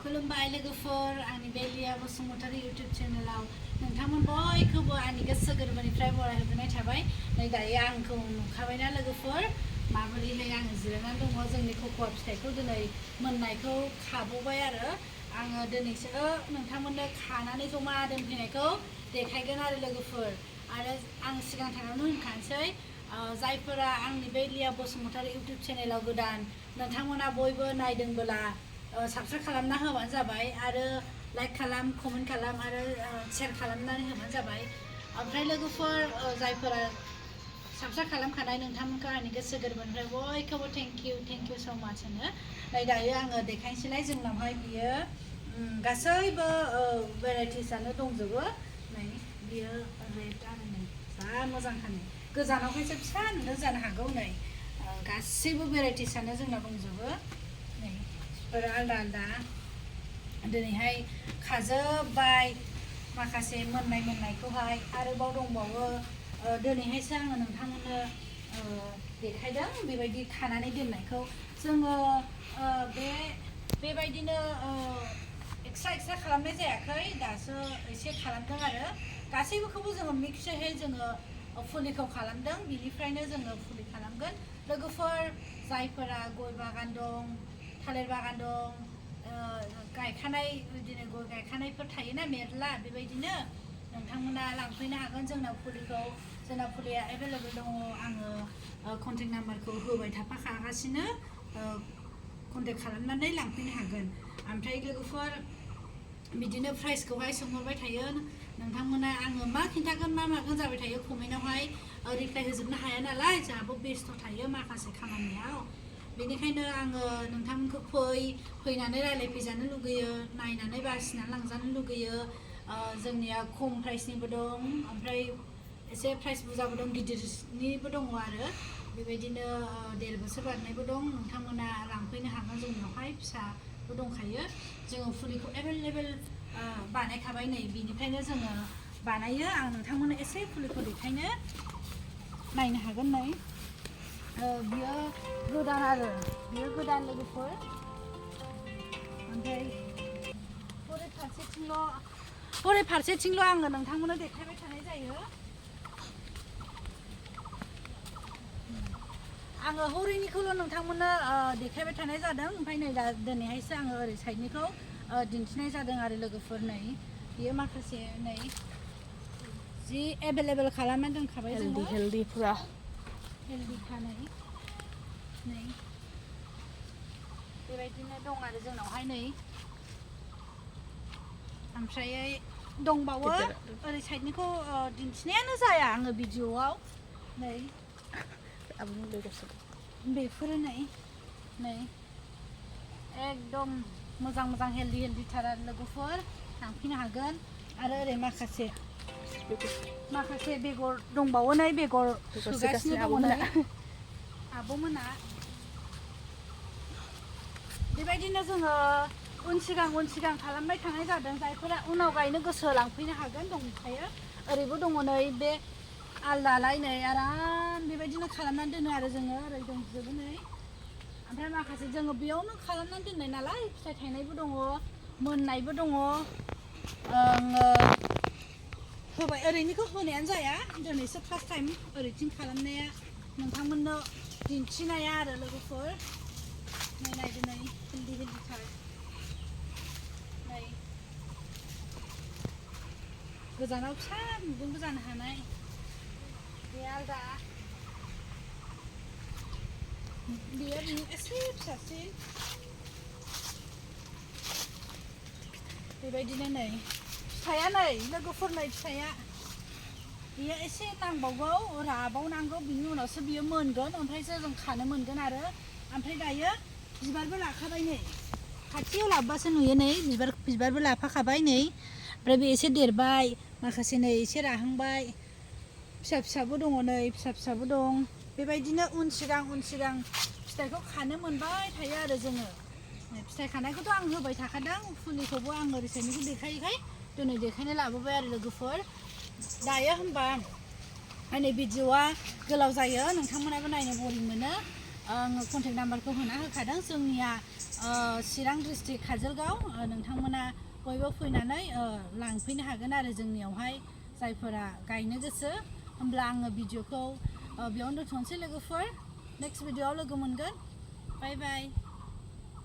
खुलुमबाय लोगोफोर आंनि बेलिया बसुमतारी इउटुब चेनेलाव नोंथांमोन बयखौबो आंनि गोसो गोरबोनिफ्राय बरायहरनाय थाबाय। नै दायो आंखौ नुखाबायना लोगोफोर माबोरैहाय आङो जिरायनानै दङ। जोंनि खख'वा फिथाइखौ दिनै मोननायखौ खाबोबाय आरो आङो दिनैसो नोंथांमोननो खानानै जमा दोनफैनायखौ देखायगोन आरो लोगोफोर। आरो आं सिगां थांनानै होनखानोसै जायफोरा आंनि बेलिया बसुमतारी इउटुब चेनेलाव गोदान नोंथांमोना बयबो नायदोंबोला साबस्क्राइब खालामना होबानो जाबाय आरो लाइक खालाम कमेन्ट खालाम आरो शेयार खालामनानै होबानो जाबाय। ओमफ्राय लोगोफोर जायफोरा साबस्क्राइब खालामखानाय नोंथांमोनखौ आंनि गोसो गोरबोनिफ्राय बयखौबो थेंक इउ स' माच होनो। नै दायो आङो देखायनोसैलाय जोंनावहाय बियो गासैबो भेराइटिसआनो दंजोबो। नै बियो रेड आरो नै जा मोजांखानो गोजानावहायसो फिसा नुनो जानो हागौ। नै गासैबो भेराइटिसआनो जोंनाव दंजोबो। नै आलदा आलदा दिनैहाय खाजोब्बाय माखासे मोननायखौहाय आरोबाव दंबावो। दिनैहायसो आङो नोंथांमोननो देखायदों बेबायदि खानानै दोननायखौ। जोङो बेबायदिनो एक्सट्रा खालामनाय जायाखै, दासो एसे खालामदों आरो गासैबोखौबो जोङो मिक्सैहाय जोङो फुलिखौ खालामदों। बिनिफ्रायनो जोङो फुलि खालामगोन लोगोफोर। जायफोरा गय बागान दं, थालिर बागान दं, गायखानाय बिदिनो गय गायखानायफोर थायोना मेरला, बेबायदिनो नोंथांमोना लांफैनो हागोन जोंनाव फुलिखौ। जोंनाव फुलिया एभेलेबेल दङ। आङो कन्टेक्ट नाम्बारखौ होबाय थाफाखागासिनो, कन्टेक्ट खालामनानै लांफैनो हागोन। ओमफ्राय लोगोफोर बिदिनो प्राइसखौहाय सोंहरबाय थायो नोंथांमोना। आङो मा खिन्थागोन मा मागोन जाबाय थायो कमेन्टआवहाय रिप्लाय होजोबनो हाया नालाय, जोंहाबो बेस्थ' थायो माखासे खामानियाव। बेनिखायनो आङो नोंथांमोनखौ फैनानै रायज्लायफैजानो लुगैयो, नायनानै बासिनानै लांजानो लुगैयो। जोंनिया खम प्राइसनिबो दं, ओमफ्राय एसे प्राइस बुरजाबो दं, गिदिरनिबो दङ आरो बेबायदिनो 1.5 बोसोर बारनायबो दं। नोंथांमोना लांफैनो हागोन जोंनावहाय, फिसाबो दंखायो। जोङो फुलिखौ एभेलेबेल बानायखाबाय। नै बिनिफ्रायनो जोङो बानायो। आं नोंथांमोननो एसे फुलिखौ देखायनो नायनो हागोन। नै बियो गोदान आरो बियो गोदान लोगोफोर। ओमफ्राय हरै फारसेथिंल' आङो नोंथांमोननो देखायबाय थानाय जायो। आङो हरैनिखौल' नोंथांमोननो देखायबाय थानाय जादों। ओमफ्राय नै दिनैहायसो आङो ओरै साइडनिखौ दिन्थिनाय जादों आरो लोगोफोर। नै बियो माखासे नै जि एभेलेबेल खालामनानै दोनखाबाय जोङो। हेल्दी फुरा हेल्दिखा। नै बेबायदिनो दं आरो जोंनावहाय। नै ओमफ्राय दंबावो ओरै साइडनिखौ दिन्थिनायानो जाया आङो भिडिअ'आव। नै बेफोरो नै एकदम मोजां हेल्दिथार आरो लोगोफोर, लांफैनो हागोन। आरो ओरै माखासे बेगर दंबावो। नै बेगर सुगासिनो दङ नै आब'मोना। बेबायदिनो जोङो उन सिगां खालामबाय थानाय जादों। जायफोरा उनाव गायनो गोसो लांफैनो हागोन, दंखायो। ओरैबो दङ नै बे आलदालाय नै आराम बेबायदिनो खालामनानै दोनो आरो जोङो। ओरै दंजोबो नै। ओमफ्राय माखासे जोङो बेयावनो खालामनानै दोननाय नालाय, फिथाइ थायनायबो दङ, मोननायबो दङ। आङो होबाय, ओरैनिखौ होनायानो जाया। दिनैसो फार्स्ट टाइम ओरैथिं खालामनाया, नोंथांमोननो दिन्थिनाया आरो लोगोफोर। नै नायदो, नै हेल्दिथार। नै गोजानाव फिसा नुदोंबो जानो हानाय। बे आलदा, बेयो एसे फिसासिन। बेबायदिनो नै फिथाइया, नै लोगोफोर नै फिथाइया बियो एसे नांबावगौ, राबावनांगौ। बिनि उनावसो बियो मोनगोन, ओमफ्रायसो जों खानो मोनगोन आरो। ओमफ्राय दायो बिबारबो लाखाबाय। नै खाथियाव लाबोबासो नुयो। नै बिबारबो लाफाखाबाय। नै ओमफ्राय बे एसे देरबाय, माखासे नै एसे राहांबाय, फिसाबो दङ। नै फिसाबो दं। बेबायदिनो उन सिगां फिथाइखौ खानो मोनबाय थायो आरो जोङो। फिथाइ खानायखौथ' आं होबाय थाखादों। फुलिखौबो आं ओरै साइडनिखौ देखायैखाय दिनै देखायनो लाबोबाय आरो लोगोफोर। दायो होमबा आंनि भिडिअ'आ गोलाव जायो, नोंथांमोनाबो नायनो बरिं मोनो। आङो कन्टेक्ट नाम्बारखौ होना होखादों जोंनिया चिरां डिस्ट्रिक्ट काजलगाव नोंथांमोना बयबो फैनानै लांफैनो हागोन आरो जोंनियावहाय जायफोरा गायनो गोसो होमब्ला आङो भिडिअखौ बेयावनो दोनथ'नोसै लोगोफोर नेक्स्ट भिडिअआव लोगो मोनगोन बाय बाय